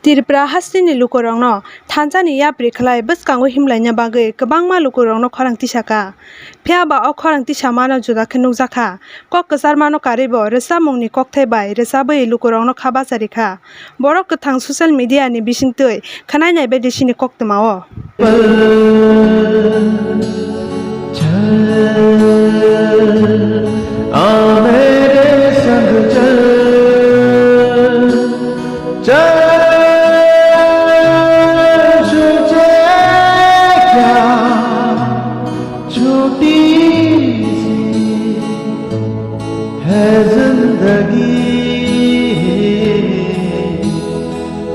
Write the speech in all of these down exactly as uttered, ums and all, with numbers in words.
Tripura hasteni lukurokno thansani yapri khlai bwskango himlaina bagwi kwbangma lukurokno khorang tisakha. Phiya ba o khorang tisamano juda khe nukjakha. Kok kwcharmano karwibo rwchapmungni kokthai bai rwchabwi lukurokno kha bacha rikha. Borok kwthang social media ni bisingtwi khwnainai bai di sini koktwmao. छोटी सी है जिंदगी,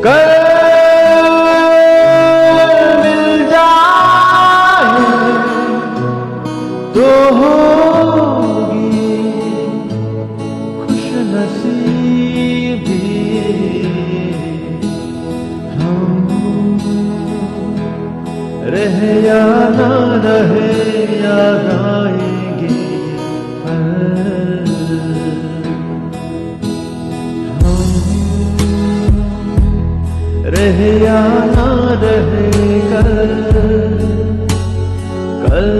कल मिल जाए तो होगी खुश नसीबी। हम रहे या ना रहे, याद आएंगे पल। हम रहे या ना रहे कल, कल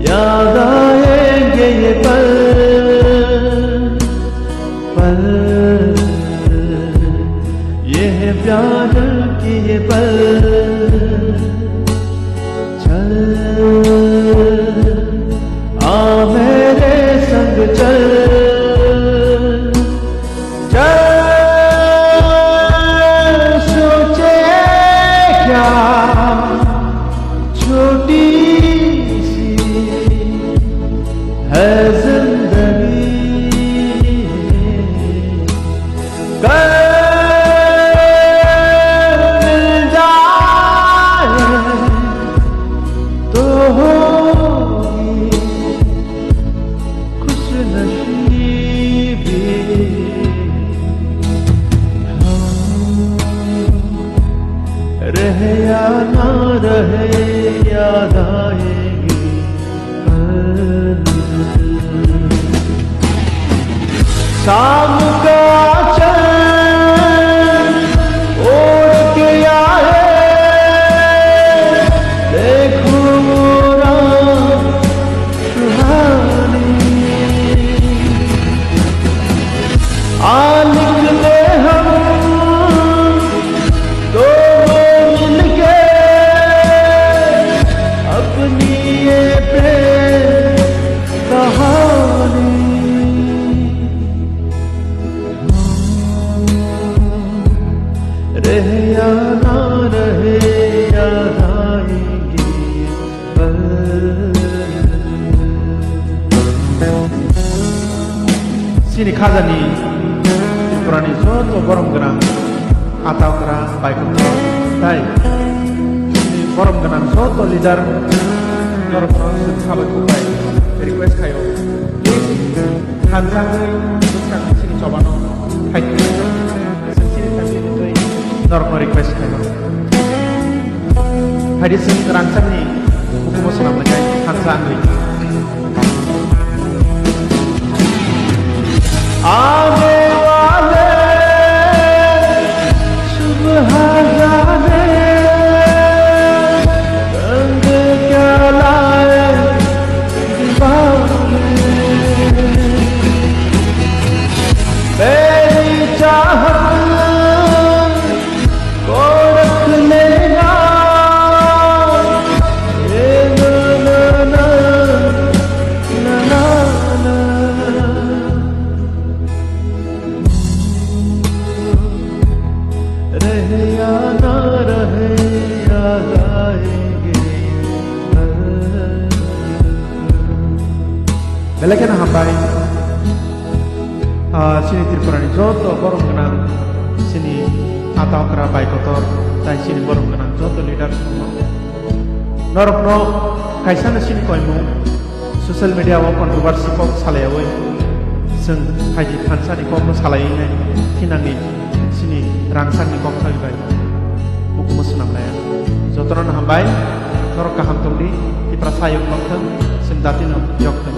याद आएंगे ये पल। पल, ये है प्यार के ये पल। चल, आ मेरे संग चल। चल, सोचे क्या छोटी सी है जिंदगी, कल मिल जाए तो होगी खुश नसीबी। हम रहे या ना रहे, याद आएगी। शाम का चांद ओढ़ के आए, देखो मोरा सुहानी। आ लिख ले हम दोनों मिलके अपनी ये प्रेम कहानी। रहे या ना रहे, याद आएंगे पल। Chini khajani Tripurani joto borom gwnang, atokra, baikokra, tai chini borom gwnang joto leader norokno chwng khabai kubai request khaio. Thansa wngwi bwskang chini chobano phaikhe chwng chini family ni twi norokno request khaio. Phaidi chwng rangchakni bukumo swnamlainai thansa wngwi. आने वाले सुबह जाने रंग क्या लाए दीवाने। मेरी चाहत को रख लेना। ए ना, ना, ना, ना, ना, ना। रहे या ना रहे, याद आएंगे पल। Belai kheno hambai. Ah, chini Tripurani joto borom gwnang, chini atokra bai kotor, tai chini borom gwnang joto leaders rokno. Norokno kaisano chini koimung social media o controversy kok salaiyawi chwng phaidi thansani kokno salaiwi nai thinangni chini rangchakni kok thagwi bai bukumo swnamlaiya. Jotono hambai, norok kaham tongdi, Tiprasa yok nokthwng, chwng datino yok thwng.